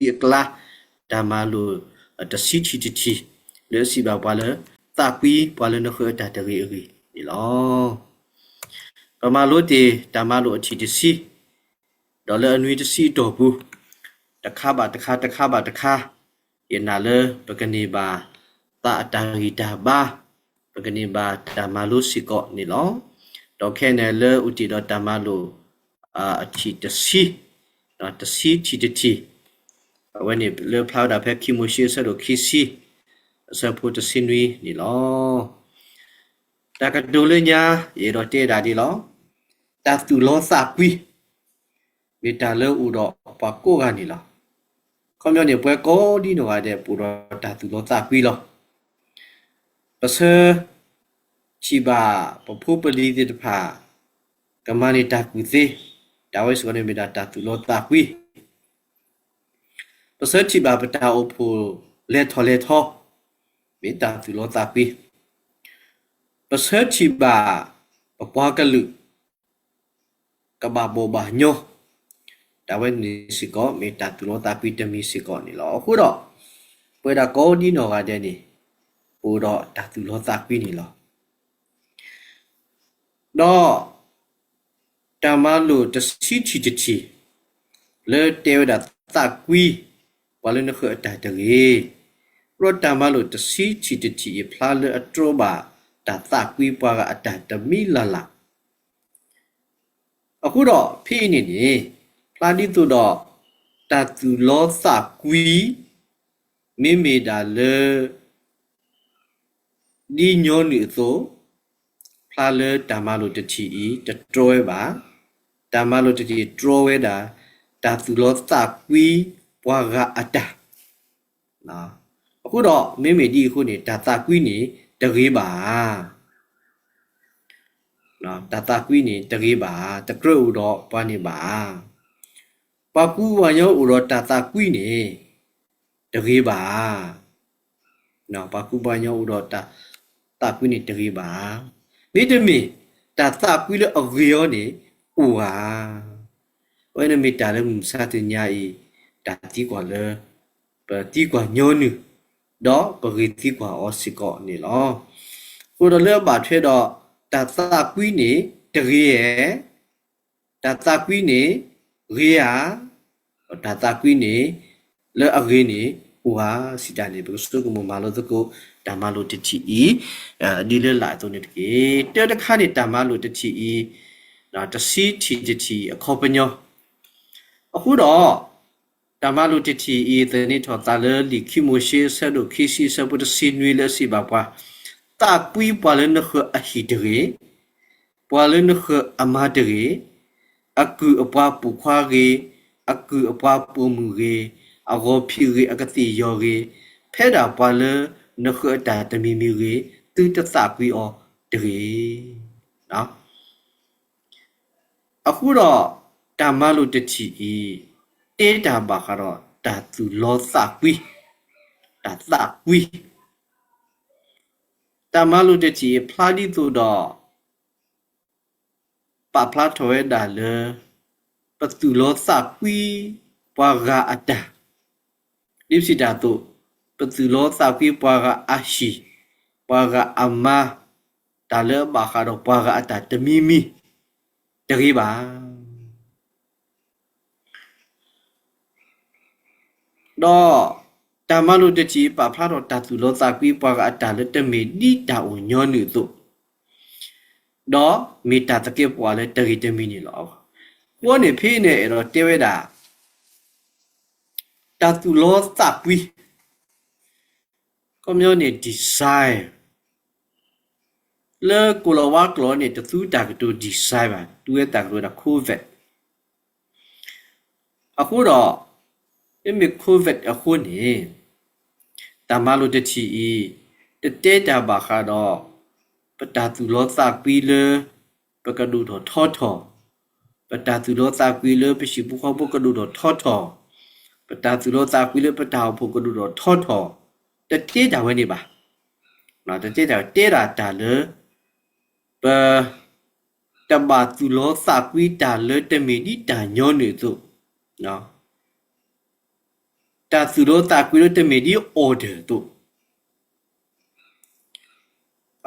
တၢ်မၤလိာ်တဆံအကျါ, တၢ်မၤလိာ်တဆံထံၣ်တထံၣ်, လၢအစံးဘၣ်ပှၤလၢ သးကွံပှၤလၢနဃၢၤအတၢ်တဂ့ၤအဂ့ၢ်န့ၣ်လီၤ. ပမၤလိတ့ၢ်တၢ်မၤလိာ်အထံၣ်တဆံ, ဒီးလၢအနွံတဆံအတီၢ်ပူၤ, တခါဘၣ်တခါ တခါဘၣ်တခါ, ယနာ်လၢပကန့ၢ်ဘၣ်သးအတၢ်ဂံၢ်တၢ်ဘါ, ပကန့ၢ်ဘၣ်တၢ်မၤလိစ့ၢ်ကီးန့ၣ်လီၤ. ဒီးခဲအံၤန့ၣ်လၢအိၣ်တ့ၢ်ဒီးတၢ်မၤလိာ် အထံၣ်တဆံ, တဆံထံၣ်တထံၣ်, အဝဲန့ၣ်လၢဖျါဝဲဒၣ်ဖဲခံမိၤၡ့အဆၢဒိၣ်ခံဆံ, အဆၢဖိတဆံနွံန့ၣ်လီၤ. တၢ်ကတိၤလၢညါ ယအဲၣ်ဒိးတဲဒၣ်ဒ်လီၤ. တၢ်သူၣ်လီသးကွံ မ့ၢ်တၢ်လၢအအိၣ်ဒီးပှၤကိးဂၤန့ၣ်လီၤ. ခီပညီန့ၣ် ပှၤကိးဒ်နီၢ်ဂၤဒဲး ပအိၣ်ဒီးတၢ်သူၣ်လီသးကွံလီၤ. ပဆၢထံၣ်ဘၣ်ပဖိပလံၤသ့ၣ်တဖၣ် ကမၤန့ၢ်တၢ်ကူၣ်သ့, တၢ်ဝဲစ့ၢ်ကီးန့ၣ်မ့ၢ်ဒၣ်တၢ်သူၣ်လီသးကွံ. ပဆၢထံၣ်ဘၣ်ပတၢ်အိၣ်ဖှိၣ်လဲၤထီၣ်လဲၤထီ, မ့ၢ်တၢ်သူၣ်လီသးကွံ. ပဆၢထံၣ်ဘၣ်ပပှၤကလုာ် ကဘၣ်ဘီၣ်ဘၣ်ညီ, တၢ်ဝဲန့ၣ်စ့ၢ်ကီး မ့ၢ်တၢ်သူၣ်လီသးကွံတမံၤစ့ၢ်ကီးန့ၣ်လီၤ. အဃိဒီး ပဝဲဒၣ်ကိးဒ်နီၢ်ဂၤဒဲးန့ၣ် ပအိၣ်ဒီးတၢ်သူၣ်လီသးကွံန့ၣ်လီၤ. ဒီးတၢ်မၤလိာ်တဆံထံၣ်တထံၣ် လၢတဲဝဲဒၣ်သးကွံ ပှၤလၢနဃၢၤအတၢ်တဂ့ၤ, ဒီးတၢ်မၤလိာ်တဆံထံၣ်တထံၣ်အံၤ ဖျါလၢအတြီဘၣ်တၢ်သးကွံပှၤဂၤအတၢ်တမံၤလၢ်လၢ်. အဃိဒီးဖဲအံၤန့ၣ်န့ၣ် ဖျါဒ်သိးဒီး တၢ်သူၣ်လီသးကွံ မ့မ့ၢ်ဒၣ်လၢ ဒ်ညီနုၢ်အသိး, ဖျါလၢတၢ်မၤလိာ်တထံၣ်အံၤ တတြီဝဲဘၣ်. တၢ်မၤလိာ်တထံၣ်တြီဝဲဒၣ် တၢ်သူၣ်လီသးကွံပှၤဂၤအတၢ်. အဃိဒီး မ့မ့ၢ်ဒ်အံၤအဃိန့ၣ် တၢ်သးကွံန့ၣ်တဂ့ၤဘၣ်. တၢ်သးကွံန့ၣ်တဂ့ၤဘၣ်, တကြၢးအိၣ်ဒီးပှၤန့ၣ်ဘၣ်. ပှၤကူပှၤကညီအိၣ်ဒီးတၢ်သးကွံန့ၣ် တဂ့ၤဘၣ်. ပှၤကူပှၤကညီအိၣ်ဒီးတၢ်သးကွံန့ၣ်တဂ့ၤဘၣ်. မ့တမ့ၢ် တၢ်သးကွံလၢအဂ့ၤအီၤန့ၣ်အိၣ်ဧါ. အဝဲန့ၣ်မ့ၢ်တၢ်လၢမုၢ်မဆါတနံၤအံၤ တၢ်သံကွၢ်လၢ ပသံကွၢ်ညီနုၢ် ဒီးပဂ့ၤသံကွၢ်အီၤစ့ၢ်ကီးန့ၣ်လီၤ. အဃိဒီးလၢအဘၣ်ထွဲဒီး တၢ်သးကွံန့ၣ်တဂ့ၤဧါ, တၢ်သးကွံန့ၣ်ဂ့ၤဧါ, တၢ်သးကွံန့ၣ် လၢအဂ့ၤန့ၣ်အိၣ်ဧါစံးတၢ်န့ၣ် ပကဆိကမိၣ်မၤလိသကိး တၢ်မၤလိာ်တထံၣ်အံၤ ဒ်လၢလာ်အသိးန့ၣ်တက့ၢ်. တၢတခါန့ၣ် တၢ်မၤလိာ်တထံၣ်အံၤ တဆံထံၣ်တထံၣ်အခီပညီ. အဃိဒီး တၢ်မၤလိာ်တထံၣ်အံၤ သန့ၤထီၣ်သးလၢလံာ်ခံမိၤၡ့ အဆၢဒိၣ်ခံဆံ အဆၢဖိတဆံနွံ လၢအစံးဘၣ်ပှၤ, သးကွံပှၤလၢနဃၢၤအဟံၣ်တဂ့ၤ, ပှၤလၢနဃၢၤအမါတဂ့ၤ, အကုၢ်အပှၤပိာ်ခွါဂ့ၤ, အကုၢ်အပှၤပိာ်မုၣ်ဂ့ၤ, အဂီၤဖံးဂ့ၤ, အကသ့ၣ်ယီၤဂ့ၤ, ဖဲဒၣ်ပှၤလၢနဃၢၤအတၢ်တမံၤမံၤဂ့ၤ, သုတသးကွံအီၤတဂ့ၤ. အဃိဒီး တၢ်မၤလိာ်တထံၣ်အံၤ တဲတၢ်ဘၣ်ဃးဒီးတၢ်သူၣ်လီသးကွံ, တၢ်သးကွံ. တၢ်မၤလိာ်တထံၣ်အံၤ ဖျါဒ်သိးဒီး ပာ်ဖျါထီၣ်ဝဲဒၣ်လၢ ပသူၣ်လီသးကွံပှၤဂၤအတၢ်, ဒ်ပစံးတၢ်အသိး, ပသူၣ်လီသးကွံပှၤဂၤအဟံၣ်, ပှၤဂၤအမါ, တၢ်လၢအဘၣ်ဃးဒီးပှၤဂၤအတၢ်တမံၤမံၤ, တဂ့ၤဘၣ်. ဒီးတၢ်မၤလိာ်တထံၣ်အံၤ ပာ်ဖျါထီၣ်တၢ်သူၣ်လီသးကွံပှၤဂၤအတၢ်လၢတမ့ၢ်ဒ်တၢ်အိၣ်ညီနုၢ်အသိး, ဒီးမ့ၢ်တၢ်သကဲးပဝးလၢတဂ့ၤတမံၤန့ၣ်လီၤ. အဃိန့ၣ် ဖဲအံၤန့ၣ် အဲၣ်ဒိးတဲဝဲဒၣ် တၢ်သူၣ်လီသးကွံ ခီပညီန့ၣ် desire လၢကိၣ်လၤဝါကျိာ်န့ၣ် တသူတၢ်ကတိၤ desire ဘၣ်, သူဝဲတၢ်ကတိၤဝဲဒၣ် covet. အဃိဒီး မ့မ့ၢ် covet အဃိန့ၣ် တၢ်မၤလိာ်တထံၣ်အံၤ တတဲတၢ်ဘၣ်ဃးဒီး ပတၢ်သူၣ်လီသးကွံလၢ ပကဒိၣ်ထီၣ်ထီထီၣ်, ပတၢ်သူၣ်လီသးကွံလၢပဟံၣ်ဖိဃီဖိကဒိၣ်ထီၣ်ထီထီၣ်, ပတၢ်သူၣ်လီသးကွံလၢပတၢ်အိၣ်ဖှိၣ်ကဒိၣ်ထီၣ်ထီထီၣ်, တတဲတၢ်ဝဲန့ၣ်ဘၣ်. တတဲတၢ် တဲဒၣ်တၢ်လၢ ပ တဘၣ်သူၣ်လီသးကွံတၢ်လၢတမ့ၢ်ဒ်တၢ်ညီနုၢ်အသိး, တၢ်သူၣ်လီသးကွံလၢတမ့ၢ်ဒ် order အသိး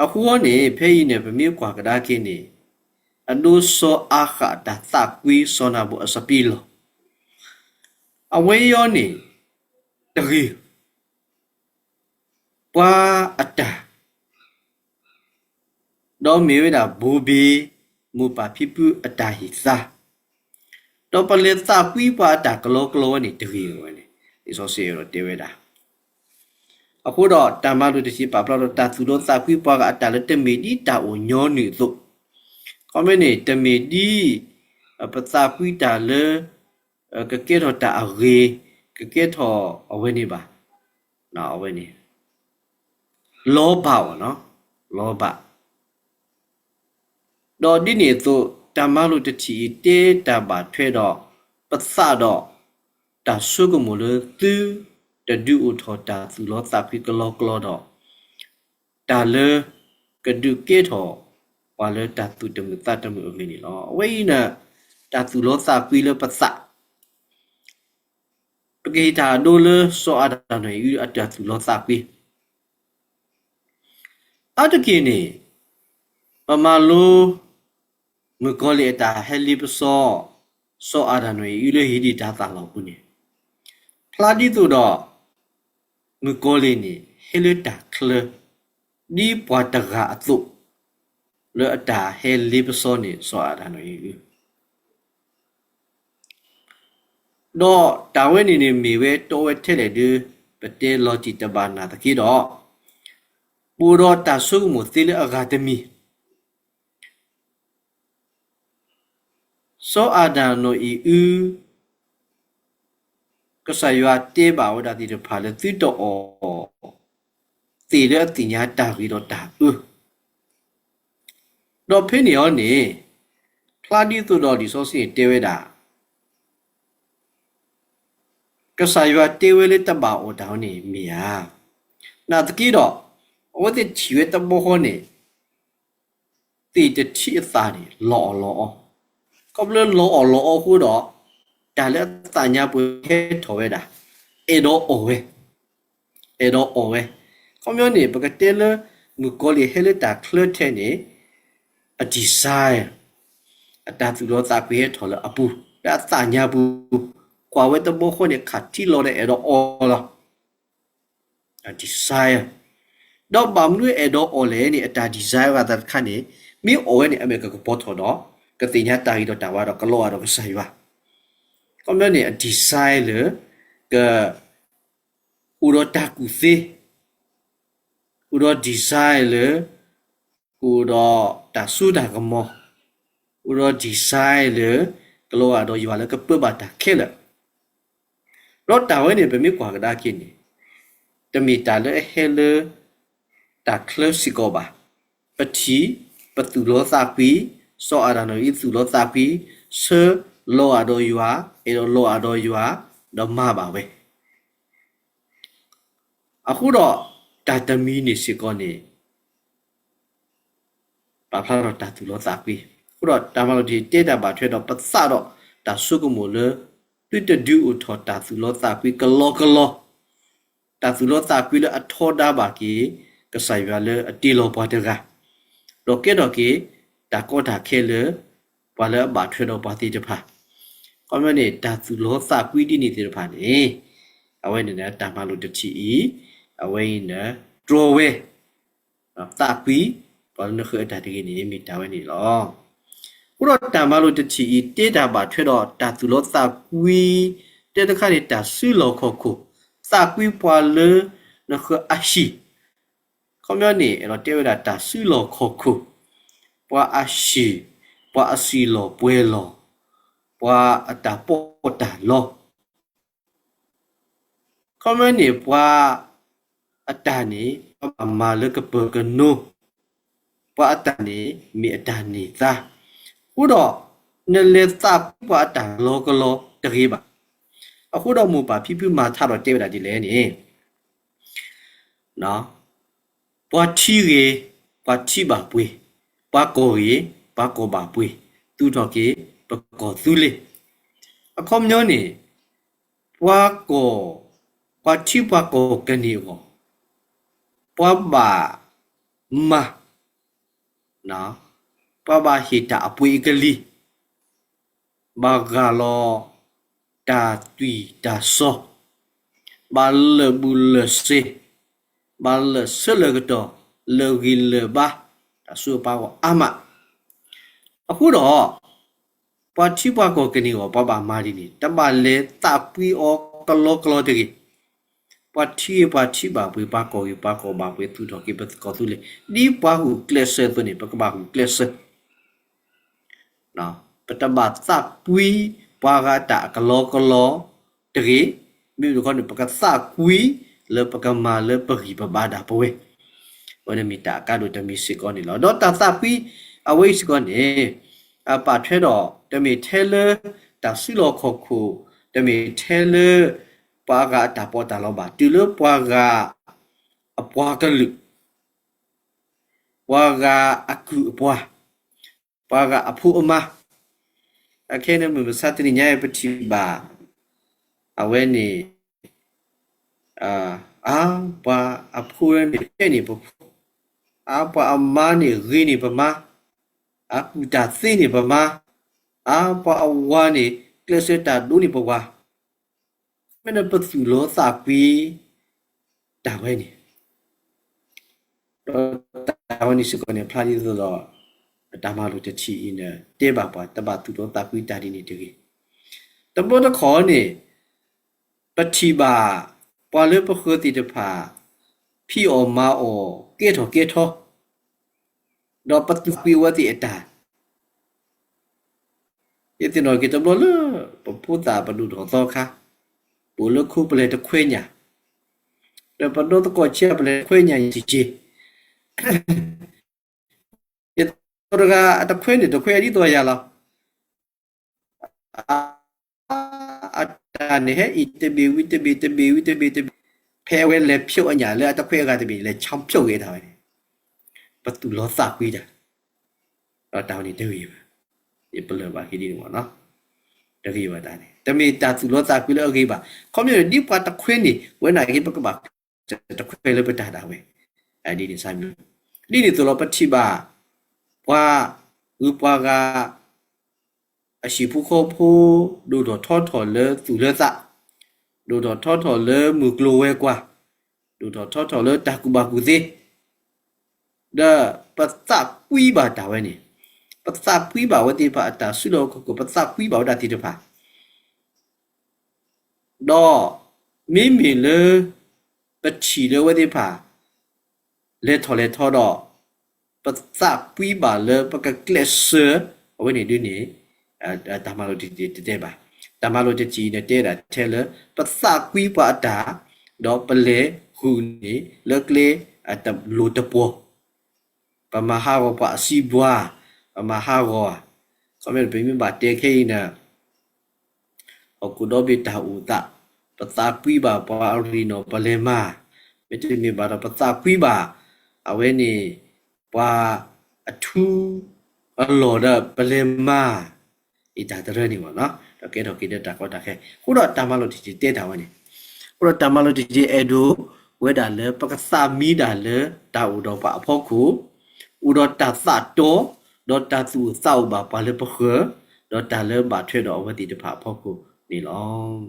အဃိန့ၣ် ဖဲအံၤန့ၣ် ပမ့ၢ်ကွၢ်ကဒါက့ၤန့ၣ် အဒိစီၤအၤဃးအတၢ်သးကွံ စီၤနၤဘူၤအစပံးလီၢ်, အဝဲအံၤန့ၣ် တဂ့ၤ ပှၤအတၢ် ဒီးမ့ၢ်ဝဲဒၣ်ဘိးဘ့ မိၢ်ပၢ်ဖံဖုအတၢ်ဟ့ၣ်သါ, ဒီးပလဲၤသးကွံပှၤအတၢ်ကလီကလီဝဲန့ၣ်တဂ့ၤဝဲန့ၣ် လံာ်စီဆှံအဲၣ်ဒိးတဲဝဲဒၣ်. အဃိဒီးတၢ်မၤလိာ်တထံၣ်ပာ်ဖျါဒီးတၢ်သူၣ်လီသးကွံပှၤဂၤအတၢ်လၢတမ့ၢ်ဒ်တၢ်အိၣ်ညီနုၢ်အသိး, ခီမ့ၢ်န့ၣ် တမ့ၢ်ဒ် ပသးကွံတၢ်လၢ ကကဲထီၣ်တၢ်အဂ့ၤ, ကကဲထီၣ်အဝဲန့ၣ်ဘၣ်, အဝဲန့ၣ် လီၤဘၣ်အီၤနီၤ, လီၤဘၣ်. ဒီးဒ်န့ၣ်အသိး တၢ်မၤလိာ်တထံၣ်အံၤတဲတၢ်ဘၣ်ထွဲဒီး ပသးဒီး တၢ်ဆိကမိၣ်လၢသုတဒုးအိၣ်ထီၣ်တၢ်သူၣ်လီသးကွံကလီကလီဒီး တၢ်လၢ ကဒုးကဲထီၣ် ပှၤလၢတၢ်သူၣ်တမုာ်သးတမုာ်အဂ့ၢ်န့ၣ်လီၤ. အဝဲအံၤန့ၣ် တၢ်သူၣ်လီသးကွံလၢပသး ပကဟ့ၣ်တၢ်အဒိလၢစီၤအၤဒၣ်နီၢ်အံၤအတၢ်သူၣ်လီသးကွံ, အါတက့ၢ်န့ၣ် ပမၤလိ မုၣ်ကီၤလံၢ်အတၢ်ဟဲလ့ပစီ စီၤအၤဒၣ်နီၢ်အံၤအံၤလၢဧ့ဒ့ၣ်တၤသၣ်လီၢ်ပူၤန့ၣ်, ဖျါဒ်သိးဒီး မုၣ်ကီၤလံၢ်န့ၣ် ဟဲလၢတၢ်ချၢ ဒ်ပှၤတဂၤအသိး လၢအတၢ်ဟဲလ့ပစီန့ၣ် စီၤအၤဒၣ်နီၢ်အံၤအံၤ ဒီးတၢ်ဝဲန့ၣ်န့ၣ်မ့ၢ်ဝဲတီဝဲထဲလဲၣ်ဒုး ပတဲလီၤတံၢ်တဘၣ်နာ်သက့ဒီး, ပအိၣ်ဒီးတၢ်ဆိကမိၣ်သ့လၢအဂၤတမံၤ, စီၤအၤဒၣ်နီၢ်အံၤအု, ကစၢ်ယွၤတဲဘၣ်ဝဲဒၣ်သ့ၣ်တဖၣ်လၢသုတအီၣ် သ့ၣ်လၢအသ့ၣ်ညါတၢ်ဂ့ၤဒီးတၢ်အၢ ဒီးဖဲန့ၣ်အီၤန့ၣ်, ဖျါဒ်သိးဒီးလံာ်စီဆှံန့ၣ်တဲဝဲဒၣ်, ကစၢ်ယွၤတဲဝဲလၢတဘၣ်အီၣ်တၢ်အီၤန့ၣ်မ့ၢ်ဧါ. နာ်သက့ဒီး, အဝဲသ့ၣ်ထံၣ်ဝဲတဘျီဃီန့ၣ် သ့ၣ်တထံၣ်အသၣ်န့ၣ် လီၤအီၣ်လီၤအီ, ခီဖျိလီၤအီၣ်လီၤအီအဃိဒီး, တၢ်လၢအသးညါပှဲၤဟဲထီၣ်ဝဲဒၣ်, အဲၣ်ဒိးအီၣ်ဝဲ, အဲၣ်ဒိးအီၣ်ဝဲ, ခီပညီန့ၣ် ပကတဲလၢ မုၣ်ကီၤလံၢ်ဟဲလၢတၢ်ချၢထဲန့ၣ်, အ desire, အတၢ်သူၣ်လီသးကွံဟဲထီၣ်လၢအပူၤ, လၢအသးညါပူၤ, ကွၢ်ဝဲတဘျီဃီန့ၣ် ခးထံလီၤဒီးအဲၣ်ဒိးအီၣ်လီၤ အ desire, ဒီးဘၣ်မနုၤအဲၣ်ဒိးအီၣ်လဲၣ်န့ၣ် အတၢ် desire အဂၤသးတခါန့ၣ်, မ့ၢ်အီၣ်ဝဲန့ၣ် အမဲာ်ကကပီၤထီၣ်ဒီး, ကသ့ၣ်ညါတၢ်ဂ့ၤဒီးတၢ်ဝါဒီးကလီၤဂာ်ဒီးကစၢ်ယွၤ, ခီပညီန့ၣ် အ desire လၢ, က အိၣ်ဒီးတၢ်ကူၣ်သ့, အိၣ်ဒီး desire လၢ, ကအိၣ်ဒီးတၢ်စိတၢ်ကမီၤ, အိၣ်ဒီး desire လၢ, ကလီၤဂာ်ဒီးယွၤလၢကပၢဘၣ်တၢ်ခဲလၢာ်, ဒီးတၢ်ဝဲန့ၣ် ပမ့ၢ်ကွၢ်ကဒါက့ၤန့ၣ်, တမ့ၢ်တၢ်လၢအဟဲလၢ တၢ်ချၢစ့ၢ်ကီးဘၣ်, ပထံၣ်, ပသူၣ်လီသးကွံ, စီၤအၤဒၣ်နီၢ်အံၤသူၣ်လီသးကွံ, ဆၢလီၤဂာ်ဒီးယွၤ, အဲၣ်ဒိးလီၤဂာ်ဒီးယွၤ, ဒီးမၤဘၣ်ဝဲ အဃိဒီး, တၢ်တမံၤန့ၣ်စ့ၢ်ကီးန့ၣ်, ပာ်ဖျါထီၣ်တၢ်သူၣ်လီသးကွံ, အဃိဒီးတၢ်မၤလိာ်တ့ၢ်တဲတၢ်ဘၣ်ထွဲဒီးပသးဒီး, တၢ်ဆိကမိၣ်လၢ, သုတဒုးအိၣ်ထီၣ်တၢ်သူၣ်လီသးကွံကလီကလီ, တၢ်သူၣ်လီသးကွံလၢအထီဒါဘၣ်က့ၤ, ကစၢ်ယွၤလၢအတ့လီၤပှၤတဂၤ, ဒီးကဲထီၣ်က့ၤ, တၢ်ကီတၢ်ခဲလၢ, ပှၤလၢအဘၣ်ထွဲဒီးပှၤသ့ၣ်တဖၣ်, ခီပညီန့ၣ် တၢ်သူၣ်လီသးကွံဒ်န့ၣ်သ့ၣ်တဖၣ်န့ၣ်, အဝဲန့ၣ်တၢ်မၤလိာ်တထံၣ်အံၤ, အဝဲအံၤန့ၣ်, တြီဝဲ, သးကွံ, ပှၤလၢနဃၢၤအတၢ်တဂ့ၤန့ၣ် မ့ၢ်တၢ်ဝဲန့ၣ်လီၤ. အဃိဒီးတၢ်မၤလိာ်တထံၣ်အံၤ တဲတၢ်ဘၣ်ထွဲဒီးတၢ်သူၣ်လီသးကွံ, တဲတခါန့ၣ် တၢ်စုလီၢ်ခီၣ်ခိၣ်, သးကွံပှၤလၢ, နဃၢၤအဟံၣ်, ခီပညီန့ၣ် အဲၣ်ဒိးတဲဝဲဒၣ်တၢ်စုလီၢ်ခီၣ်ခိၣ်, ပှၤအဟံၣ်, ပှၤအစံၣ်လီၤပှဲၤလီၤ, ပှၤအတၢ်ပီးတၢ်လီ ခီမ့ၢ်န့ၣ် ပှၤအတၢ်န့ၣ် ပှၤဘၣ်မၤလၢကပၢၤကနိ, ပှၤအတၢ်န့ၣ် မ့ၢ်အတၢ်န့ၢ်သါ, အဃိဒီး နလဲၤသးကွံပှၤအတၢ်လီၤကလီတဂ့ၤဘၣ်. အဃိဒီးမိၢ်ပၢ်ဖံဖုမၤထါဒီးတဲဝဲဒၣ်ဒ်လဲၣ်န့ၣ် ပှၤထံဂ့ၤ, ပှၤထံဘၣ်ပှ့ၤ, ပှၤကီၢ်ဂ့ၤ, ပှၤကီၢ်ဘၣ်ပှ့ၤ, သူၣ်ထီၣ်က့ၤ, ပကီၢ်သူလ့ၤ. အခီပညီန့ၣ်, ပှၤကီၢ် ပှၤထံပှၤကီၢ်ကန့ၢ်အဂီၢ်, ပှၤဘၣ်မၤ, ပှၤဘၣ်ဟ့ၣ်တၢ်အပှ့ၤအကလံၤ, ဘၣ်ဂၢ်လီၤတၢ်သွံၣ်တၢ်စီ, ဘၣ်လၢာ်ဘူၣ်လၢာ်စ့, ဘၣ်လၢာ်ဆၢလၢာ်ကတီၢ်, လၢာ်ဂံၢ်လၢာ်ဘါ, တၢ်ဆူးတၢ်ပှၤဂီၢ်အါမး. အဃိဒီး ပှၤထံပှၤကီၢ်ကန့ၢ်အဂီၢ် ပှၤဘၣ်မၤဒ်န့ၣ် တဘၣ်လဲၤသးကွံအီၤကလီကလီတဂ့ၤ. ပှၤထံဂ့ၤပှၤထံဘၣ်ပှ့ၤ, ပှၤကီၢ်ဂ့ၤပှၤကီၢ်ဘၣ်ပှ့ၤ, သူၣ်ထီၣ်က့ၤပကီၢ်သူလ့ၤ, ဒ်ပှၤဂုာ်ကျဲးစၢးအသိးန့ၣ် ပကဘၣ်ဂုာ်ကျဲးစၢး ပတဘၣ်သးကွံပှၤဂၤတၢ်အကလီကလီတဂ့ၤ. မ့မ့ၢ်တခီန့ၣ် ပကသးကွံလၢပကမၤလၢပဂံၢ်ပဘါဒၣ်ပဝဲ, အဝဲန့ၣ်မ့ၢ်တၢ်အကါဒိၣ်တမံၤစ့ၢ်ကီးန့ၣ်လီၤ. ဒီးတၢ်သးကွံအဝဲအံၤစ့ၢ်ကီးန့ၣ် အဘၣ်ထွဲဒီး တမ့ၢ်ထဲလၢတၢ်စုလီၢ်ခီၣ်ခိၣ်, တမ့ၢ်ထဲလၢ ပှၤဂၤအတၢ်ပီးတၢ်လီဘၣ်, တုၤလၢပှၤဂၤအပှၤကလုာ်, ပှၤဂၤအကုၢ်အပှၤ, ပှၤဂၤအဖိအမါ, အခဲအံၤန့ၣ်မုၢ်မဆါတနံၤညါအံၤ ပထံၣ်ဘၣ် အဝဲန့ၣ် အါ ပှၤအဖိန့ၣ် ဖဲန့ၣ်ပဖိ, အါ ပှၤအမါန့ၣ်ဂ့ၤန့ၢ်ပမါ, အကုၢ်တၢ်သ့န့ၢ်ပမါ, အါ ပှၤအဝၤန့ၣ် ကျဲးစၢးတၢ်ဒိးန့ၢ်ပဝၤ, မ့ၢ်န့ၣ်ပသူၣ်လီသးကွံ တၢ်ဝဲန့ၣ်, ဒီးတၢ်ဝဲန့ၣ်စ့ၢ်ကီးန့ၣ် ဖျါဒ်သိးဒီး တၢ်မၤလိာ်တထံၣ်အံၤန့ၣ် တဲဘၣ်ပှၤ တဘၣ်သူၣ်လီသးကွံတၢ်ဒ်န့ၣ်တဂ့ၤ. တဘျီတခီၣ်န့ၣ် ပထံၣ်ဘၣ် ပှၤလၢပဃၢၤသ့ၣ်တဖၣ် ဖံးအီၣ်မၤအီၣ် ကဲထီၣ်ကဲထီ ဒီးပသူၣ်ကွံာ်အဝဲသ့ၣ်အတၢ် ယသ့ၣ်နီၣ်က့ၤတဘျီလၢ ပဖိသၣ်ပဒိၣ်ထီၣ်သီခါ, ပအိၣ်လၢခိပလဲၤတခွဲညၣ်, ဒီးပဒီသကိးဆံးပလဲၤတခွဲညၣ်ယံၤတက့ၢ်, ယသကိးတဂၤအတခွဲန့ၣ် တခွဲဒ်သိးယၤလီၤ. အတၢ်န့ၣ်ဟဲအံၤတဘ့ၣ်ဝံၤတဘ့ၣ် တဘ့ၣ်ဝံၤတဘ့ၣ်တဘ့ၣ်, ဖဲအဝဲလဲၤဖျိအညၣ်လၢအတခွဲအဂၤတဘ့ၣ် လဲၤဆီဖျိက့ၤတၢ်ဝဲန့ၣ်, ပသူၣ်လီသးကွံတၢ်, ဒီးတၢ်ဝဲန့ၣ်တဂ့ၤဘၣ်. ယပလၢၢ်ဘၣ်က့ၤဒ်န့ၣ်မ့ၢ်နီၤ, တဂ့ၤဘၣ်တၢ်န့ၣ် တမ့ၢ်တၢ်သူၣ်လီသးကွံလၢအဂ့ၤဘၣ်. ခီဖျိန့ၣ် ဒ်ပှၤတခွဲန့ၣ် ဝဲနာ်က့ၤပကဘၣ် တခွဲလၢပတၢ်ဒၣ်ဝဲ, ဒ်န့ၣ်စၢ်မံၤ, ဒ်န့ၣ်သိးလီၤ ပထံၣ်ဘၣ် ပှၤဂုၤပှၤဂၤ အဟံၣ်ဖိဃီဖိ ဒိၣ်ထီၣ်ထီထီၣ်လၢသူၣ်လၢသး, ဒိၣ်ထီၣ်ထီထီၣ်လၢမုၢ်ကျိၤဝဲၤကွာ်, ဒိၣ်ထီၣ်ထီထီၣ်လၢတၢ်ကူၣ်ဘၣ်ကူၣ်သ့, ဒီးပသးကွံဘၣ်တၢ်ဝဲန့ၣ်, ပသးကွံဘၣ်ဝဲသ့ၣ်တဖၣ်အတၢ်စုလီၢ်ခီၣ်ခိၣ်, ပသးကွံဘၣ်ဝဲဒၣ်သ့ၣ်တဖၣ် ဒီးမ့မ့ၢ်လၢ ပထံၣ်လၢအဝဲသ့ၣ်တဖၣ် လဲၤထီၣ်လဲၤထီဒီး ပသးကွံဘၣ်လၢပကကျဲးစၢး အဝဲန့ၣ်ဒ်န့ၣ် တၢ်မၤလိာ်တထံၣ်တတဲဘၣ်. တၢ်မၤလိာ်တထံၣ်အံၤန့ၣ်တဲဒၣ်ထဲလၢ ပသးကွံပှၤအတၢ် ဒီးပလဲၤဃုာ်န့ၣ် လၢကျဲအတလိၤတပှီၤ ပမၤဟးဂီၤပှၤအစံးဘှါ, ပမၤဟးဂီၤ, ခီမ့ၢ်ပမ့ၢ်ဘၣ်တဲခဲအံၤန့ၣ် ဟီၣ်ခိၣ်ဒီဘ့ၣ်တၢ်အိၣ်သး, ပသးကွံဘၣ်ပှၤအရ့နီၣ်ပလဲၤမၤ, မ့တမ့ၢ်ဘၣ်ဒီးပသးကွံဘၣ် အဝဲန့ၣ် ပှၤအထူအလီၢ်ဒီးပလဲၤမၤ အံၤတၢ်တရၢန့ၣ်မ့ၢ်နီၤ, ဒီးကဲထီၣ်က့ၤဒီးတၢ်ကီတၢ်ခဲ, အဃိဒီးတၢ်မၤလိာ်တထံၣ်တဲတၢ်ဝဲန့ၣ်, အဃိဒီးတၢ်မၤလိာ်တထံၣ်အဲၣ်ဒိးဝဲဒၣ်လၢပကသးမံဒၣ်လၢတၢ်အိၣ်ဒီးပှၤအဖီခိၣ်, အိၣ်ဒီးတၢ်သးတီ, ဒီးတၢ်သူၣ်အိၣ်သးအိၣ်ဘၣ်ပှၤလၢပဃၢၤ, ဒီးတၢ်လၢဘၣ်ထွဲဒီးအဝဲသ့ၣ်တဖၣ်အဖီခိၣ်န့ၣ်လီၤ.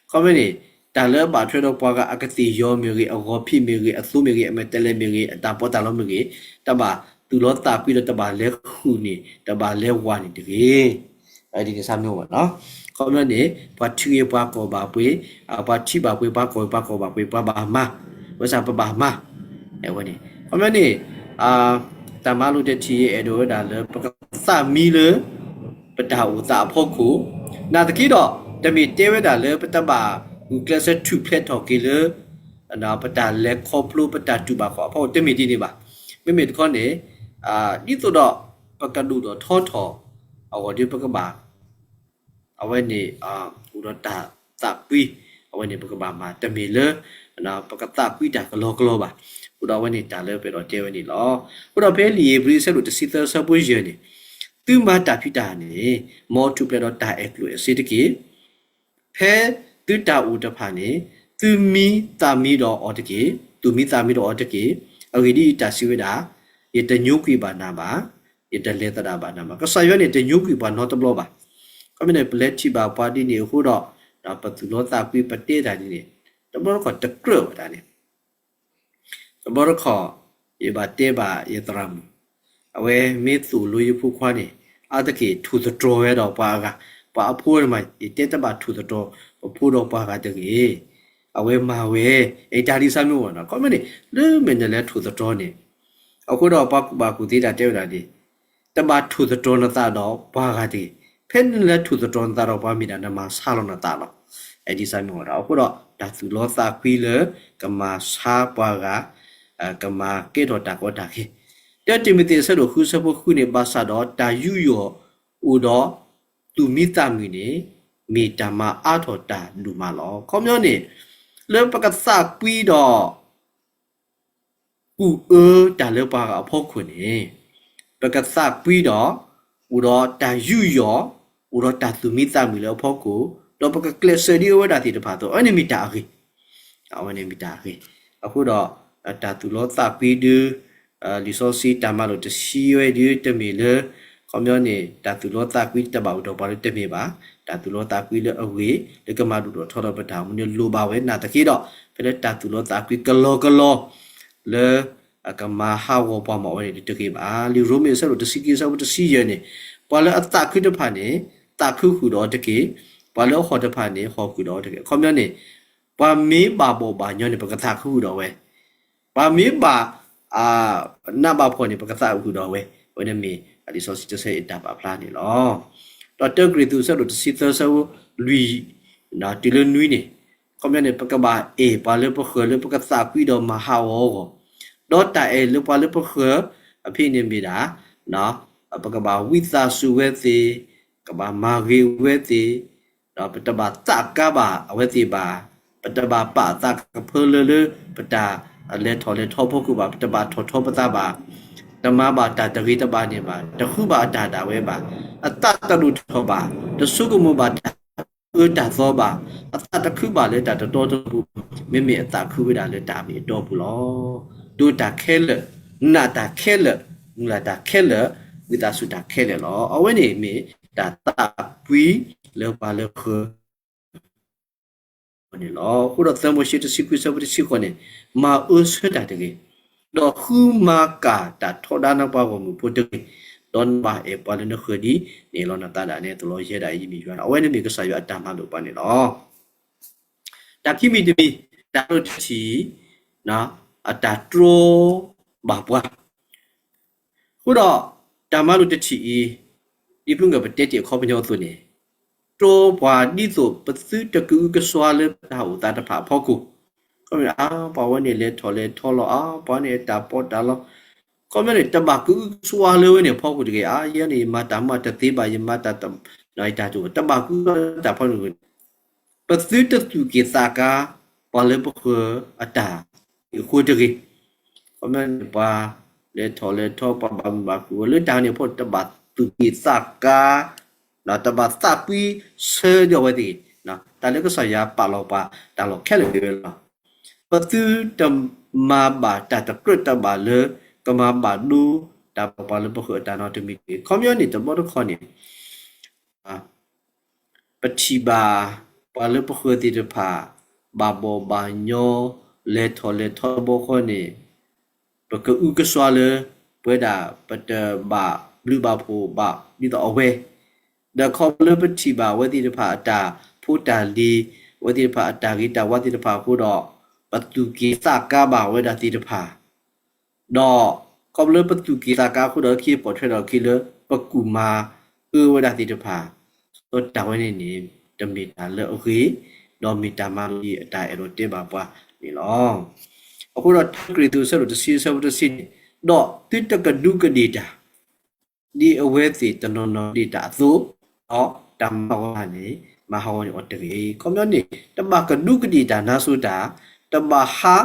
ခီမ့ၢ်န့ၣ် တၢ်လၢအဘၣ်ထွဲဒီးပှၤဂၤအကသ့ၣ်ယီၤမ့ၢ်ဂ့ၤ, အဂီၤဖံးမ့ၢ်ဂ့ၤ, အသိမ့ၢ်ဂ့ၤ, အမဲာ်တဲးလဲးမ့ၢ်ဂ့ၤ, အတၢ်ပီးတၢ်လီမ့ၢ်ဂ့ၤ, တဘၣ်သူၣ်လီသးကွံဒီးတဘၣ်လဲၤဃုာ်န့ၣ်, တဘၣ်လဲၤဝၤန့ၣ်တဂ့ၤ. ဒ်န့ၣ်စၢ်မံၤမ့ၢ်နီၤ, ခီမ့ၢ်န့ၣ် ပှၤထံဂ့ၤပှၤကီၢ်ဘၣ်ပှ့ၤ, ပှၤထံဘၣ်ပှ့ၤ ပှၤကီၢ်ဂ့ၤပှၤကီၢ်ဘၣ်ပှ့ၤ ပှၤဘၣ်မၤ, ဝဲစၢ်ပဘၣ်မၤ, အဝဲန့ၣ်, ခီမ့ၢ်န့ၣ် တၢ်မၤလိာ်တထံၣ်အံၤအဲၣ်ဒိးဝဲဒၣ်လၢ ပကသးမံလၢ ပတၢ်အိၣ်သးအဖီခိၣ်, နာ်သက့ဒီး တမ့ၢ်တဲဝဲဒၣ်လၢပတဘၣ်ဂုာ်ကျဲးစၢးထူၣ်ဖျဲးထီၣ်က့ၤလၢ ပတၢ်လဲၤခီဖျိပတၢ်တူၢ်ဘၣ်ခီၣ်အဖီခိၣ် တမ့ၢ်ဒ်န့ၣ်ဘၣ်. မ့မ့ၢ်တခီန့ၣ် ဒ်သိးဒီး ပကဒိၣ်ထီၣ်ထီထီၣ်အဂီၢ်ဒီး ပကဘၣ် အဝဲန့ၣ် အိၣ်ဒီးတၢ်သးကွံ, အဝဲန့ၣ်ပကဘၣ်မၤ တမ့ၢ်လၢ ပကသးကွံတၢ်ကလီကလီဘၣ်. အဃိဒီးအဝဲန့ၣ်တၢ်လၢပအဲၣ်ဒိးတဲဝဲန့ၣ်လီၤ. အဃိဒီးဖဲလံာ်ဧ့ၤဘြံၤအဆၢဒိၣ်တဆံသၢအဆၢဖိယဲၢ်န့ၣ်, သုမၤတၢ်ဖံးတၢ်မၤန့ၣ် မ်အထူၣ်ဖျဲးဒီးတၢ်အဲၣ်ကျိၣ်အဲၣ်စ့တက့ၢ်. ဖဲသုတၢ်အိၣ်တဖၣ်န့ၣ် သုမံသးမံဒီးအီၤတက့ၢ်. သူၣ်မံသးမံဒီးအီၤတက့ၢ်. အဂ့ၢ်ဒ်အံၤ, တၢ်စံးဝဲဒၣ်, ယတညိကွံာ်ဘၣ်နၤဘၣ်, ယတလဲၤသဒၣ်ဘၣ်နၤဘၣ်. ကစၢ်ယွၤန့ၣ် တညိကွံာ်ပှၤနီတဘျီဘၣ်. ခီမ့ၢ်န့ၣ် ပလဲၤထံၣ်ဘၣ်ပှၤဒ်န့ၣ်အဃိဒီး, ဒီးပသူၣ်လီသးကွံ ပတဲတၢ်ဒ်န့ၣ်, တဘျီတခီၣ်တကြၢးဝဲဒၣ်န့ၣ် တဘျီတခီၣ် ယဘၣ်တဲဘၣ်ယသရၣ်မုၣ်, အဝဲမ့ၢ်သိၣ်လိယဖိခွါန့ၣ်, အါတက့ၢ်ထိၣ်သတြီၤဝဲဒီးပှၤအဂၤ, ပှၤအဖိန့ၣ်မး ယတဲတဘၣ်ထိၣ်သတြီၤ ပဖိဒီးပှၤဂၤတဂ့ၤ. အဝဲမၤဝဲ, အတၢ်ဒ်ဆၢမုၢ်ဂီၢ်နီၤ, ခီမ့ၢ်န့ၣ် လၢမ့ၢ်နလဲၤထိၣ်သတြီၤန့ၣ်, အဃိဒီးပှၤကူၣ်ဘၣ်ကူၣ်သ့တၢ်တဲဝဲဒၣ်န့ၣ်, တဘၣ်ထိၣ်သတြီၤနသးဒီးပှၤဂၤတဂ့ၤ. ဖဲနလဲၤထိၣ်သတြီၤနသးဒီးပှၤမ့ၢ်ဒၣ် နမၤဆါလီၤနသးလီၤ. ဒ်ဆၢမုၢ်ဂီၢ်ဒီး အဃိဒီး တၢ်သူၣ်လီသးကွံလၢ ကမၤဆါပှၤဂၤ, ကမၤကဲထီၣ်တၢ်ကီတၢ်ခဲ, တၢတံၤမသ့း အဆၢဒိၣ်ဃု ဆၢဖိဃုန့ၣ်, ဘၣ်ဆၣ်ဒီးတၢ်ယူးယီၣ်အိၣ်ဒီးသူၣ်မံသးမုာ်န့ၣ်, မ့ၢ်တၢ်မၤအါထီၣ်တၢ်ဒိၣ်မးလီၤ. ခီပညီန့ၣ်, လၢပကသးကွံဒီး ကူၣ်အၢတၢ်လၢပှၤဂၤအဖီခိၣ်န့ၣ်, ပကသးကွံဒီး, အိၣ်ဒီးတၢ်ယူးယီၣ်, အိၣ်ဒီးတၢ်သူၣ်မံသးမုာ်လၢအဖီခိၣ်, ဒီးပကကျဲးစၢးဒ်အဝဲဒၣ်သ့ၣ်တဖၣ်အသိး, အဝဲန့ၣ်မ့ၢ်တၢ်အဂ့ၤ, အဝဲန့ၣ်မ့ၢ်တၢ်အဂ့ၤ. အဃိဒီး တၢ်သူၣ်လီသးကွံဒုး, လံာ်စီဆှံတၢ်မၤလိာ်တဆံဝဲဒုး တမ့ၢ်လၢ ခီပညီန့ၣ် တၢ်သူၣ်လီသးကွံတဘၣ်အိၣ်ဒီးပှၤလၢတမ့ၢ်ဘၣ်. တၢ်သူၣ်လီသးကွံလၢအဂ့ၤ လၢကမၤဒိၣ်ထီၣ်ထီထီၣ်ပတၢ်အိၣ်မူန့ၣ် လိၣ်ဘၣ်ဝဲနာ်သက့ဒီး, ဖဲလၢတၢ်သူၣ်လီသးကွံကလီကလီ လၢ ကမၤဟးဂီၤပှၤမၤဝဲန့ၣ်တဂ့ၤဘၣ်. လံာ်ရိမ့ၤအဆၢဒိၣ်တဆံခံ အဆၢဖိတဆံယဲၢ်န့ၣ်, ပှၤလၢအသးခုတဖၣ်န့ၣ် သးခုဃုာ်ဒီးအီၤတက့ၢ်. ပှၤလၢအဟီၣ်တဖၣ်န့ၣ် ဟီၣ်ဃုာ်ဒီးအီၤတက့ၢ်. အခီပညီန့ၣ် ပှၤမ့ၢ်ဘၣ်ဘီၣ်ဘၣ်ညီန့ၣ် ပကသးခုဃုာ်ဒီးအဝဲ, ပှၤမ့ၢ်ဘၣ် နးဘၣ်ဖှီၣ်န့ၣ် ပကသးခုဃုာ်ဒီးအဝဲ. အဝဲန့ၣ်မ့ၢ်လံာ်စီဆှံတဆၢအံၤအတၢ်ပာ်ဖျါန့ၣ်လီၤ. ဒီးတၢကရံၣ်သူး အဆၢဒိၣ်တဆံသၢ အဆၢဖိလွံၢ် တုၤလၢနွံန့ၣ်, အခီပညီန့ၣ် ပကဘၣ်အဲၣ်ပှၤလၢပဃၢၤလၢပကသးကွံဒီးမၤဟးဂီၤအဂီၢ်, ဒီးတၢ်အဲၣ်လၢပှၤလၢပဃၢၤအဖဲန့ၣ်မ့ၢ်ဒၣ် ပကဘၣ်ဝံသးစူၤဝဲသ့ၣ်, ကဘၣ်မၤဂ့ၤဝဲသ့ၣ်, ဒီးပတဘၣ်သးကါဘၣ်အဝဲသ့ၣ်ဘၣ်, ပတဘၣ်ပာ်အသးကဖၢလၢလၢပတၢ်လဲၤထီၣ်လဲၤထီဖီခိၣ်ဘၣ်, ပတဘၣ်ထီၣ်ထီပသးဘၣ်, တမၤဘၣ်တၢ်တဂ့ၤတဘၣ်န့ၣ်ဘၣ်, တဃုဘၣ်အတၢ်ဒၣ်ဝဲဘၣ်, အသးတဒိၣ်ထီၣ်ဘၣ်, တဆိကမိၣ်ဘၣ်တၢ်အၢတၢ်သီဘၣ်, အသးတခုဘၣ်လၢတၢ်တတီတလိၤပူၤ, မ့မ့ၢ်အသးခုဝဲဒၣ်လၢတၢ်မ့ၢ်အတီပူၤလီၤ. ဒိးတၢ်ခဲလၢာ်, နာ်တၢ်ခဲလၢာ်, မုၢ်လၢ်တၢ်ခဲလၢာ်, ဝံသးစူၤတၢ်ခဲလၢာ်လီၤ. အဝဲန့ၣ်မ့ၢ်တၢ်သးကွံလၢပှၤလၢပဃၢၤ န့ၣ်လီၤ. အဃိဒီးသၢမိၤၡ့တဆံခွံ ဆၢဖိတဆံဃိးန့ၣ်, မၤအၢဆၢတၢ်တဂ့ၤ, ဒီးဃုမၤကၢ်တၢ်ထီဒါနပှၤဂီၢ်မုၢ်ဖိတဂ့ၤ, ဒီးနဘၣ်အဲၣ်ပှၤလၢနဃၢၤဒ်န့ၣ်လီၤ. နသးဒၣ်နဲသိးလီၤ ယဲဒၣ်အံၤမ့ၢ်ယွၤလီၤ. အဝဲန့ၣ်မ့ၢ်ကစၢ်ယွၤအတၢ်မၤလိာ်ပှၤန့ၣ်လီၤ. တၢ်ခံမံၤတမံၤ, တၢ်မၤလိာ်တထံၣ်, အတၢ်တြီဘၣ်ပှၤ အဃိဒီး တၢ်မၤလိာ်တထံၣ်အံၤ, ဒ်ဖုဂၢၢ်ပတဲတ့ၢ်အခီပညီအသိးန့ၣ်, တြီပှၤဒ်သိးပသုတကအုကစွါလၢပတၢ်အိၣ်သးတဖၣ်အဖီခိၣ်, ခီမ့ၢ်အါ ပှၤဝဲန့ၣ်လဲၤထီၣ်လဲၤထီလီၤ, အါ ပှၤန့ၣ်တၢ်ပီးတၢ်လီ, ခီမ့ၢ်န့ၣ် တဘၣ်ကအုကစွါလၢဝဲန့ၣ်အဖီခိၣ်တဂ့ၤ. အါ ယဲန့ၣ် ယမၤတၢ်မၤတသ့ဘၣ်, ယမၤတၢ်တ, တၢ်တအိၣ် တဘၣ်ကအုကစွါတၢ်ဖီခိၣ်န့ၣ် ပသုတသူၣ်က့ၣ်သးကါ ပှၤလၢပဃၢၤအတၢ်အဃိတဂ့ၤ. ခီမ့ၢ်န့ၣ် ပှၤလဲၤထီၣ်လဲၤထီ ပှၤဘၣ်မုာ်ဘၣ်ခုၣ်ဝဲလၢတၢ်န့ၣ်အဖီခိၣ် တဘၣ်သူၣ်က့ၣ်သးကါ, တဘၣ်သးကွံဆၢဒီးအဝဲသ့ၣ်, တၢ်လၢကစၢ်ယွၤပာ်လီၤပှၤ တၢ်လီၢ်ခဲလၢာ်ဝဲလီၤ. ပသုတမၤဘၣ်တၢ်တကြၢးတဘၣ်လၢ ကမၤဘၣ်ဒိတၢ်ပှၤလၢပဃၢၤအတၢ်နီတမံၤတဂ့ၤ. ခီမ့ၢ်န့ၣ် တဘျီတခီၣ်န့ၣ် ပထံၣ်ဘၣ် ပှၤလၢပဃၢၤသ့ၣ်တဖၣ် ဘၣ်ဘီၣ်ဘၣ်ညီ လဲၤထီၣ်လဲၤထီတဘျီဃီန့ၣ် ပကအုကစွါလၢ ပဝဲဒၣ်ပတဘၣ်ဘျုးဘၣ်ဖှိၣ်ဘၣ်ဒ်သိးအဝဲ, ဒီးခီဖျိလၢပထံၣ်ဘၣ်အဝဲသ့ၣ်တဖၣ်အတၢ်ဖိတၢ်လံၤ, အဝဲသ့ၣ်တဖၣ်အတၢ်ဂ့ၤတၢ်ဝါသ့ၣ်တဖၣ်အဃိဒီး ပသူၣ်က့ၣ်သးကါဘၣ်ဝဲဒၣ်သ့ၣ်တဖၣ် ဒီးခီဖျိလၢပသူၣ်က့ၣ်သးကါအဃိဒီး အခံပိာ်ထွဲထီၣ်အခံလၢ ပကူၣ်မၤအၢဝဲဒၣ်သ့ၣ်တဖၣ်, ဒီးတၢ်ဝဲန့ၣ်န့ၣ် တမ့ၢ်တၢ်လၢအဂ့ၤ, ဒီးမ့ၢ်တၢ်မၤလိာ်အတၢ်အဲၣ်ဒိးတဲဘၣ်ပှၤန့ၣ်လီၤ. အဃိဒီးတၢကရံၣ်သူး အဆၢဒိၣ်တဆံ အဆၢဖိတဆံန့ၣ်, ဒီးသုတကဒူးကဒ့ၣ်တၢ် ဒ်အဝဲသ့ၣ်တနီၤနီၤကဒ့ၣ်တၢ်အသိး, ဒီးတၢ်မၤဟးဂီၤန့ၣ် မၤဟးဂီၤန့ၢ်အီၤတဂ့ၤ. ခီပညီန့ၣ် တဘၣ်ကဒူးကဒ့ၣ်တၢ်နါစိၤတၢ်, တဘၣ်ဟး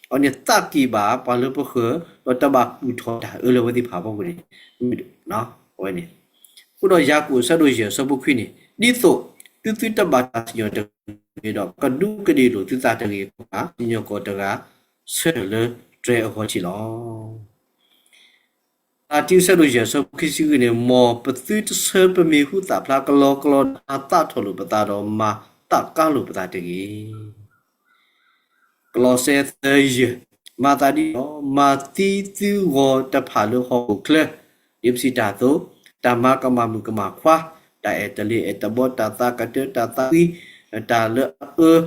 အီၤန့ၣ်သးက့ၣ်ဘၣ်ပှၤလၢပဃၢၤ, ဒီးတဘၣ်ကူၣ်ထီၣ်တၢ်အၢလၢအဝဲသ့ၣ်တဖၣ်အဖီခိၣ်န့ၣ်, အဝဲန့ၣ်, အဃိဒီးယၤကိာ် အဆၢဒိၣ်ယဲၢ် အဆၢဖိခွံန့ၣ်, ဒ်သိး သုသုတဘၣ်တၢ်စံၣ်ညီၣ်တဂ့ၤဒီး ကဒူးကဒ့ၣ်လိာ်သုသးတဂ့ၤ, စံၣ်ညီၣ်ကွီၢ်တဂၤ ဆၢထၢၣ်လၢတြဲၤအဂီၢ်ထံးလီၤ. လၢတံအဆၢဒိၣ်ယဲၢ်ဆၢဖိခံဆံဃုန့ၣ်, မ်ပသုတဆၢပမံၤဟူသၣ်ဖျါကလီကလီ မၤသးထီၣ်လိာ်ပသးဒီး မၤသးကါလိာ်ပသးတဂ့ၤ. ကလီးစဲသၢယဲၢ်, မၤသးဒ်န့ၣ်ဒီး မၤသံသုဂီၤတဖၣ်လၢဟီၣ်ခိၣ်ချၢ, ဒ်ပစံးတၢ်အသိး, တၢ်မၤကမၣ်မုၣ်ကမၣ်ခွါ, တၢ်အဲၣ်တလ့ၤအဲၣ်တဘီ, တၢ်သးကတၢၢ်, တၢ်သးကွံ, တၢ်လၢအအၢ,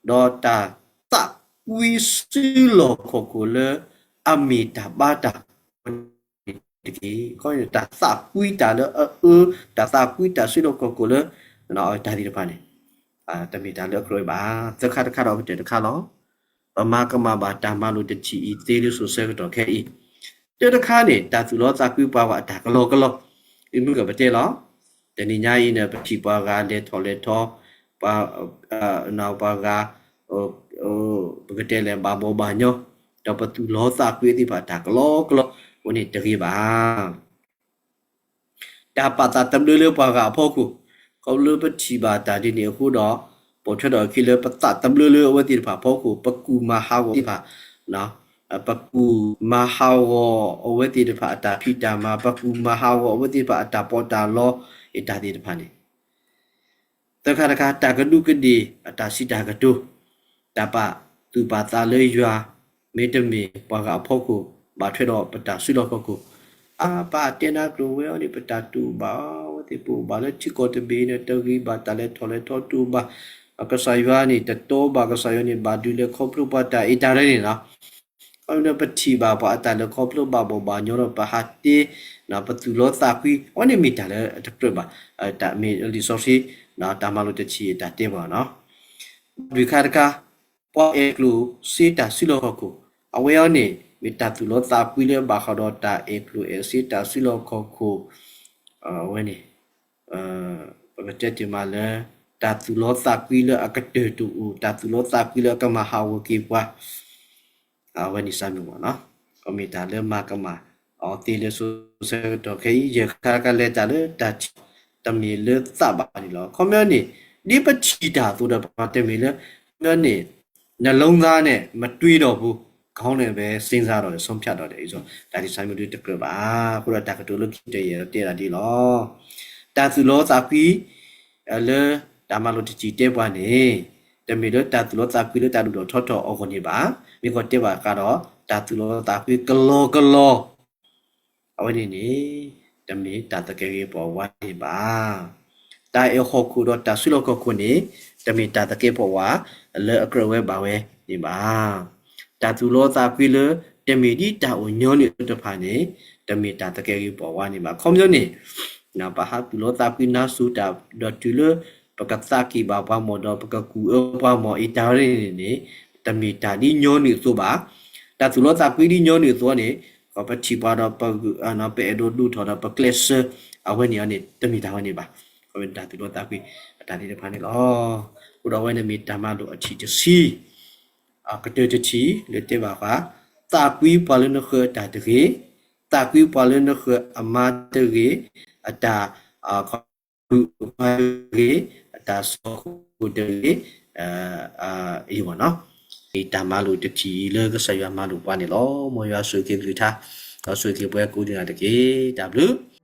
ဒီးတၢ်သးကွံစုလီၢ်ခီၣ်ခိၣ်လၢအမ့ၢ်တၢ်ဘါတၢ် တက့ၢ်. တၢ်သးကွံတၢ်လၢအအၢ, တၢ်သးကွံတၢ်စုလီၢ်ခီၣ်ခိၣ်လၢ တၢ်သ့ၣ်တဖၣ်န့ၣ် တမ့ၢ်တၢ်လၢအကြၢးဘၣ်. သၢခါတခါဒီးအကတၢၢ်တခါလီၤ. ပမၤကမၣ်ဘၣ်တၢ်မၤလိာ်တထံၣ်အံၤသ့လၢစိၤဆၢကတီၢ်ခဲအံၤ, တၢတခါန့ၣ် တၢ်သူၣ်လီသးကွံပှၤဂၤအတၢ်ကလီကလီ, မုၢ်ကပတဲလီၤ. တနံၤညါအံၤန့ၣ် ပထံၣ်ပှၤဂၤလဲၤထီၣ်လဲၤထီ, ပှၤ ပှၤဂၤ ပကတဲလဲၣ် ဘၣ်ဘီၣ်ဘၣ်ညီ, ဒီးပသူၣ်လီသးကွံသ့ၣ်တဖၣ်တၢ်ကလီကလီ, အဝဲန့ၣ်တဂ့ၤဘၣ်. တၢ်ပာ်သးတဘျၢလၢပှၤဂၤအဖီခိၣ်, ခီဖျိလၢပထံၣ်ဘၣ်တၢ်ဒ်န့ၣ်အဃိဒီး, ပိာ်ထွဲထီၣ်အခံလၢပသးတဘျၢလၢအဝဲသ့ၣ်တဖၣ်အဖီခိၣ်, ပကူၣ်မၤဟးဂီၤသ့ၣ်တဖၣ်, ပကူၣ်မၤဟးဂီၤအဝဲသ့ၣ်တဖၣ်အတၢ်ဖံးတၢ်မၤ, ပကူၣ်မၤဟးဂီၤအဝဲသ့ၣ်တဖၣ်အတၢ်ပီးတၢ်လီ, အတၢ်သ့ၣ်တဖၣ်န့ၣ် သၢခါတခါ တၢ်ကဒူးကဒ့ၣ်အတၢ်စံးတၢ်ကတိၤ, တၢ်ပာ်သူၣ်ပာ်သးလၢယွၤ, မ့တမ့ၢ်ပှၤဂၤအဖီခိၣ် ဘၣ်ထွဲဒီးပတၢ်စုလီၢ်ခီၣ်ခိၣ်, အပၢ်တဲနၤကျိၤဝဲအီၤန့ၣ် ပတၢ်တူၢ်ဘၣ်, အဝဲသ့ၣ်ပအိၣ်ဘၣ်လၢထံကီၢ်တဘ့ၣ်န့ၣ် တဂ့ၤဘၣ်, တၢ်လဲၤထီၣ်လဲၤထီတူၢ်ဘၣ်, ကစၢ်ယွၤန့ၣ်တတီဘၣ်, ကစၢ်ယွၤန့ၣ်ဘၣ်ဒုးလဲၤခီဖျိပှၤတၢ်အံၤတၢ်ရဲၣ်န့ၣ်လီၤ. ပထံၣ်ဘၣ်ပှၤအတၢ်လဲၤခီဖျိဘၣ်ဘီၣ်ဘၣ်ညီဒီး ပဟးတ့, ပသူၣ်လီသးကွံ, အဝဲန့ၣ်မ့ၢ်တၢ်လၢအတကြၢးဘၣ်, တၢ်မ့ၢ်လံာ်စီဆှံ, တၢ်မၤလိာ်တထံၣ်အတၢ်တဲပှၤနီၤ. လွံၢ်ခါတခါ, ပှၤအဲၣ်ကျိၣ်စ့တၢ်စုလီၢ်ခီၣ်ခိၣ်, အဝဲအံၤန့ၣ် မ့ၢ်တၢ်သူၣ်လီသးကွံလၢဘၣ်ဃးဒီးတၢ်အဲၣ်ကျိၣ်အဲၣ်စ့တၢ်စုလီၢ်ခီၣ်ခိၣ်, အဝဲန့ၣ် ပကတဲတ့ၢ်မးလၢ တၢ်သူၣ်လီသးကွံလၢအကတၢၢ်တအိၣ်, တၢ်သူၣ်လီသးကွံလၢအကမၤဟးဂီၤက့ၤပှၤ, အဝဲန့ၣ်စၢ်မုၢ်မးနီၤ, အမ့ၢ်တၢ်လၢမၤကမၣ်အီၤသ့လၢစိၤဆၢကတီၢ်ခဲအံၤ, ယဲၢ်ခါတခါလဲၤတၢ်လၢတၢ်ထံၣ်, တမ့ၢ်လၢသးဘၣ်န့ၣ်လီၤ. ခီပညီန့ၣ်, ဒ်ပထံၣ်တၢ်အသိးဒီးပှၤတမ့ၢ်လၢ, ခီပညီန့ၣ်, နှလုံးသားနဲ့ မတွေးတော့ဘူး, ခေါင်းနဲ့ပဲ စဉ်းစားတော့တယ်, ဆုံးဖြတ်တော့တယ်, တၢ်သ့ၣ်တဖၣ်မ့ၢ်တကြၢးဘၣ်, အဃိဒီးတၢ်ကတိၤလၢခံတယဲၢ်တဲဒၣ်ဒ်လီၤ. တၢ်သူၣ်လီသးကွံ လၢတၢ်မၤလိာ်တထံၣ်တဲပှၤန့ၣ်, တမ့ၢ်လၢတၢ်သူၣ်လီသးကွံလၢတၢ်ဒိၣ်ထီၣ်ထီထီၣ်အဂီၢ်န့ၣ်ဘၣ်. မ့ၢ်ကီးတဲဘၣ်ဃးဒီး တၢ်သူၣ်လီသးကွံကလီကလီ, အဝဲန့ၣ်န့ၣ် တမ့ၢ်တၢ်သကဲးပဝးန့ၣ်ဘၣ်. တၢ်အဲၣ်ဟီၣ်ခိၣ်ဒီးတၢ်စုလီၢ်ခီၣ်ခိၣ်န့ၣ်, တမ့ၢ်တၢ်သကဲးပဝးလၢအကြၢးဝဲဘၣ်ဝဲန့ၣ်ဘၣ်. တၢ်သူၣ်လီသးကွံလၢ တမ့ၢ်ဒ်တၢ်အိၣ်ညီနုၢ်အသိးတဖၣ်န့ၣ်, တမ့ၢ်တၢ်သကဲးပဝးန့ၣ်ဘၣ်. ခီပညီန့ၣ်, ပဟးသူၣ်လီသးကွံနါစိၤတၢ်ဒီးတုၤလၢ ပကသးကံၢ်ဘၣ်ပှၤမီၢ်ဒီး ပကကူၣ်အၢပှၤမီၢ်အံၤတၢ်ရဲၣ်န့ၣ်န့ၣ်, တမ့ၢ်တၢ်ဒ်ညီနုၢ်အသိးဘၣ်. တၢ်သူၣ်လီသးကွံဒ်ညီနုၢ်အသိးန့ၣ်, ပထံၣ်ပှၤဒီး ပအဲၣ်ဒိးဒိၣ်ထီၣ်ဒီးပကျဲးစၢး, အဝဲန့ၣ်န့ၣ် တမ့ၢ်တၢ်ဝဲန့ၣ်ဘၣ်. အဝဲတၢ်သူၣ်လီသးကွံအတၢ်သ့ၣ်တဖၣ်န့ၣ်လီၤ. အဃိဒီးအဝဲန့ၣ်မ့ၢ်တၢ်မၤလိာ်အထံၣ်တဆံ ကတၢၢ်တထံၣ်လၢတဲဘၣ်ဃး, သးကွံပှၤလၢနဃၢၤအတၢ်တဂ့ၤ, သးကွံပှၤလၢနဃၢၤအမါတဂ့ၤ, အတၢ် ခီၣ်တဂ့ၤ, အတၢ်ဆီၣ်ခိၣ်တဂ့ၤ, အံၤဘၣ်နီၤ, တၢ်မၤလိာ်တထံၣ်အံၤလၢကစၢ်ယွၤမၤလိာ်ပှၤန့ၣ်လီၤ. မ်ယွၤဆိၣ်ဂ့ၤကလုၢ်ကထါ, ဒီးဆိၣ်ဂ့ၤပှၤကိးဂၤဒဲးတက့ၢ်. တၢ်ဘျုး